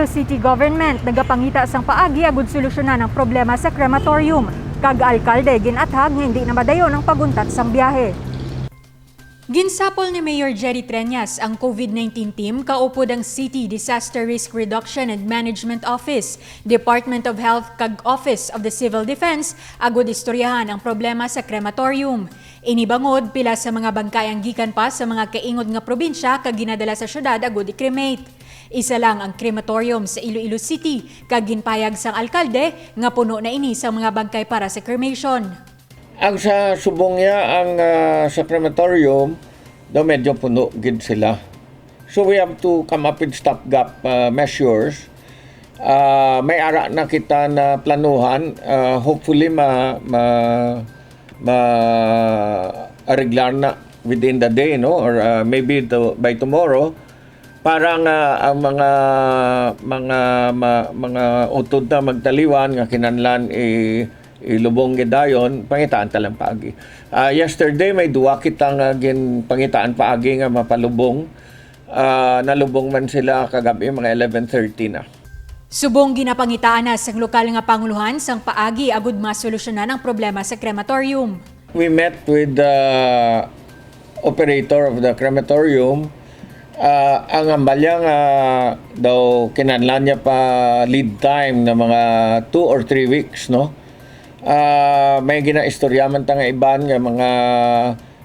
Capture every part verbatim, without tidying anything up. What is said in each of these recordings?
City government nagapangita sang paagi agud solusyonan ang problema sa crematorium, kag alkalde gin-athag nga hindi na madayon ang pag-untat sang biyahe. Ginsapol ni Mayor Jerry Treñas ang COVID nineteen team kaupod ang City Disaster Risk Reduction and Management Office, Department of Health, kag Office of the Civil Defense agud istoryahan ang problema sa crematorium. Ini bangod pila sa mga bangkay ang gikan pa sa mga kaingod nga probinsya kag ginadala sa syudad agud i-cremate. Isa lang ang crematorium sa Iloilo City, kag ginpahayag sang alkalde nga puno na ini sang mga bangkay para sa cremation. Ang sa subong niya, ang, ah, sa crematorium, daw medyo puno gid sila. So we have to come up with stopgap, ah, measures. Ah, may ara na kita na planuhan. Ah, hopefully, ma-, ma-, ma-, arreglar na within the day, no? Or, ah, maybe to-, by tomorrow. Para nga ang mga, mga, ma-, mga utod na magtaliwan nga kinahanglan i-, ilubong gid dayon, pangitaan ta lang paagi. Ah, yesterday, may duwa kita nga ginpangitaan paagi nga mapalubong. Ah, nalubong man sila kagabi, mga eleven thirty na. Subong ginapangitaan na sang lokal nga pangulohan sang paagi agud masolusyonan ang problema sa crematorium. We met with the operator of the crematorium. Ah, ang hambal niya nga daw kinahanglan niya pa lead time na mga two or three weeks, no? Ah, may ginaistorya man ta nga iban nga mga,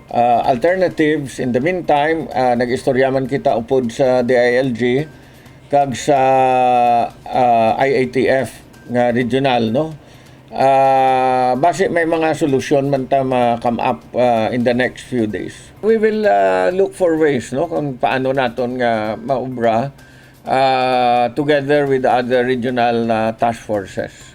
ah, alternatives. In the meantime, ah, nag-istorya man kita upod sa D I L G kag sa, ah, I A T F nga regional, no? Ah, basi may mga solusyon man ta ma-come up, ah, in the next few days. We will, ah, look for ways, no, kung paano naton nga maubra, ah, together with the other regional, ah, task forces.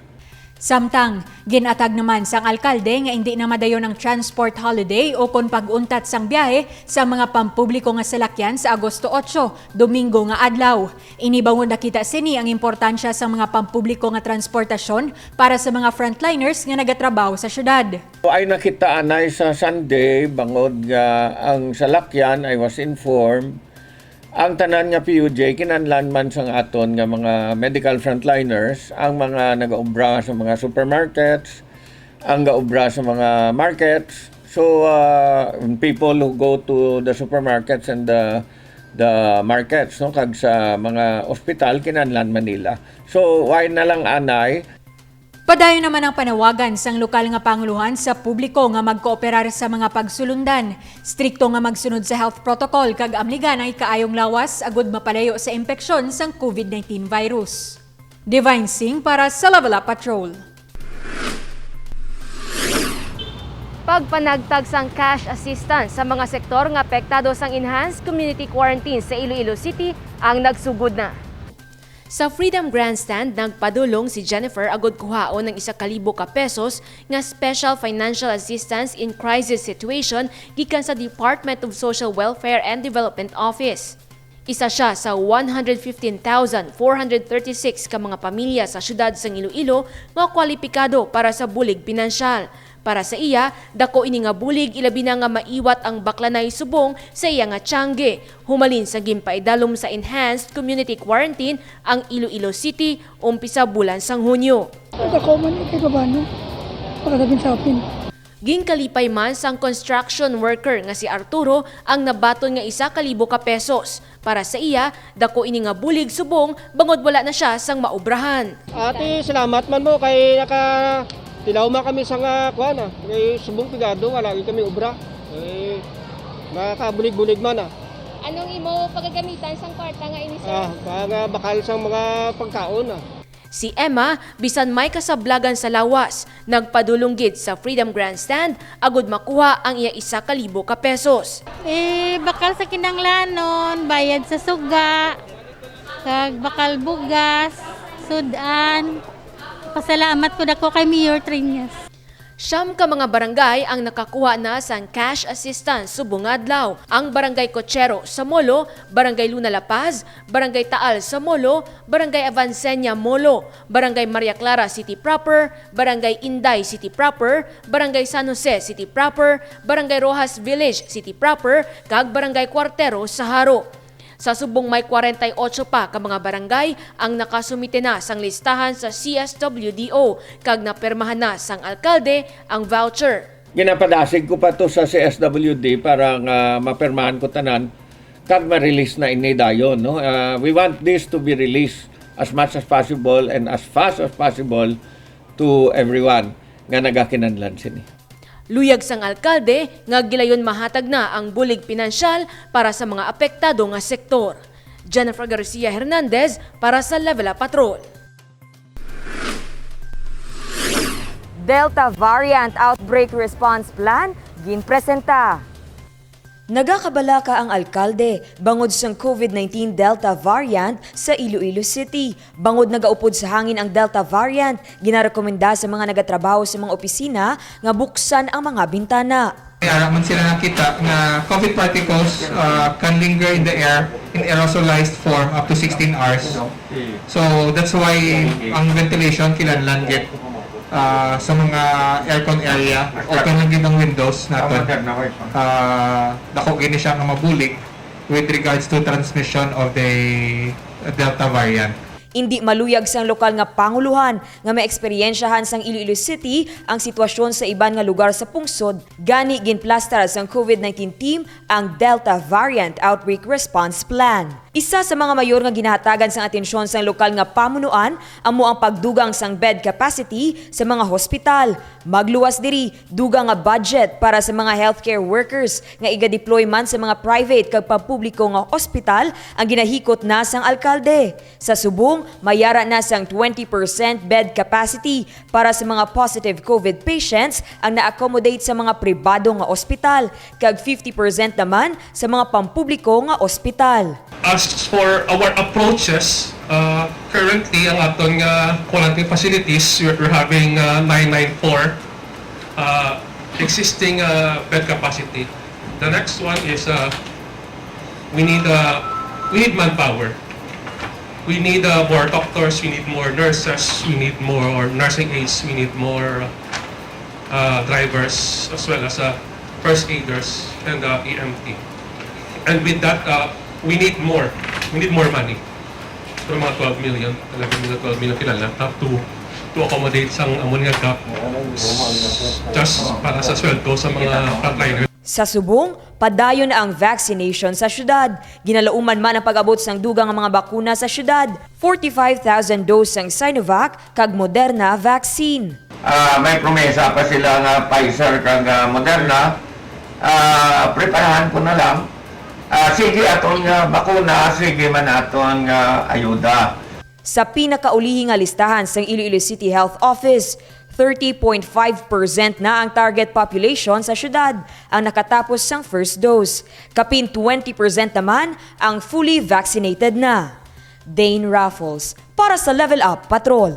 Samtang, gin-athag naman sang alkalde nga indi na madayon ang transport holiday o kon pag-untat sang biyahe sa mga pampubliko nga salakyan sa Agosto otso, Domingo nga adlaw. Ini bangod nakita sini ang importansya sang mga pampubliko nga transportasyon para sa mga frontliners nga nagatrabaho sa syudad. Ay nakita anay sa Sunday, bangod nga ang salakyan, I was informed, ang tanan nga P U J kinahanglan man sang aton nga mga medical frontliners, ang mga nagaobra sa mga supermarkets, ang gaobra sa mga markets. So, uh, people who go to the supermarkets and the, the markets, no, kag sa mga ospital, kinahanglan man nila. So, why na lang anay? Padayon naman ang panawagan sang lokal nga pangulohan sa publiko nga magkooperar sa mga pagsulundan, strikto nga magsunod sa health protocol, kag amligan ang ikaayong lawas agud mapalayo sa impeksyon sang COVID nineteen virus. Divine Singh para sa Level Up Patrol. Pagpanagtag sang cash assistance sa mga sektor nga apektado sang enhanced community quarantine sa Iloilo City ang nagsugod na. Sa Freedom Grandstand, nagpadulong si Jennifer agud kuhaon ang isa ka libo ka pesos nga special financial assistance in crisis situation gikan sa Department of Social Welfare and Development Office. Isa sia sa one hundred fifteen thousand four hundred thirty-six ka mga pamilya sa siyudad sang Iloilo nga kwalipikado para sa bulig pinansyal. Para sa iya, dako ini nga bulig, ilabi na nga maiwat ang baklanay subong sa iya nga tiyangge, humalin sa ginpaidalom sa enhanced community quarantine ang Iloilo City umpisa bulan sang Hunyo. Dako man ni kay babano, pakadagin sa apin. Ginkalipay man sang construction worker nga si Arturo ang nabaton nga isa ka libo ka pesos. Para sa iya, dako ini nga bulig subong bangod wala na sia sang maobrahan. Ate, salamat man mo kay nakatilaw man kami sa nga kuan, ah, kay subong pigado, wala gid kami obra. Eh, nakabulig-bulig man, ah. Anong imo pagagamitan sang kwarta nga ini, sir? Ah, mga bakal sang mga pagkaon, ah. Si Emma, bisan may kasablagan sa lawas, nagpadulong gid sa Freedom Grandstand agud makuha ang iya isa ka libo ka pesos. Eh, bakal sa kinahanglanon, bayad sa suga, kag bakal bugas, sud-an. Pasalamat ko dako kay Mayor Treñas. Siyam ka mga barangay ang nakakuha na sang cash assistance subong nga adlaw. Ang Barangay Cochero sa Molo, Barangay Luna La Paz, Barangay Taal sa Molo, Barangay Avancenia Molo, Barangay Maria Clara City Proper, Barangay Inday City Proper, Barangay San Jose City Proper, Barangay Roxas Village City Proper, kag Barangay Cuartero sa Jaro. Sa subong may kwarenta y otso pa ka mga barangay ang nakasumite na sang listahan sa C S W D O kag napirmahan na sang alkalde ang voucher. Ginapadasig ko pa to sa C S W D para nga mapirmahan ko tanan kag ma-release na ini dayon, no? Ah, we want this to be released as much as possible and as fast as possible to everyone nga nagakinahanglan sini. Luyag sang alkalde nga gilayon mahatag na ang bulig pinansyal para sa mga apektado nga sektor. Jennifer Garcia Hernandez para sa Level Up Patrol. Delta Variant Outbreak Response Plan ginpresenta. Nagakabalaka ang alkalde bangod sang COVID nineteen Delta variant sa Iloilo City. Bangod nagaupod sa hangin ang Delta variant, ginarekomenda sa mga nagatrabaho sa mga opisina nga buksan ang mga bintana. May ara man sila nakita nga COVID particles uh, can linger in the air in aerosolized form up to sixteen hours. So that's why ang ventilation kinahanglan gid uh, sa mga aircon area, open lang gid ang windows naton. Uh, dako gini siya nga mabulig with regards to transmission of the Delta variant. Indi maluyag sang lokal nga pangulohan nga maeksperyensyahan sang Iloilo City ang sitwasyon sa iban nga lugar sa pungsod, gani ginplastar sang COVID nineteen team ang Delta Variant Outbreak Response Plan. Isa sa mga mayor nga ginahatagan sang atensyon sang lokal nga pamunuan amo ang pagdugang sang bed capacity sa mga hospital. Magluwas diri, dugang nga budget para sa mga healthcare workers nga iga-deploy man sa mga private kag pampubliko nga ospital ang ginahikot na sang alkalde. Sa subong, mayara na sang twenty percent bed capacity para sa mga positive COVID patients ang na-accommodate sa mga pribado nga ospital, kag fifty percent naman sa mga pampubliko nga ospital. As for our approaches, uh, currently ang aton nga quarantine facilities, we're, we're having uh, nine nine four uh, existing uh, bed capacity. The next one is uh, we need uh, we need manpower. We need uh, more doctors, we need more nurses, we need more nursing aides, we need more uh, drivers as well as uh, first aiders and uh, E M T. And with that, uh, we need more. We need more money. Pero mga twelve million, eleven million, twelve million kinahanglan to, to accommodate sang amon nga gap just para sa sweldo sa mga frontliners. Sa subong, padayon na ang vaccination sa syudad. Ginalauman man ang pag-abot sang dugang nga mga bakuna sa syudad, forty-five thousand dose sang Sinovac kag Moderna vaccine. Ah, may promesa pa sila nga Pfizer kag ah, Moderna. Ah, preparahan ko na lang. Ah, sige aton nga bakuna, sige man aton nga ayuda. Sa pinakaulihi nga listahan sang Iloilo City Health Office, thirty point five percent na ang target population sa syudad ang nakatapos sang first dose. Kapin twenty percent naman ang fully vaccinated na. Dane Raffles para sa Level Up Patrol.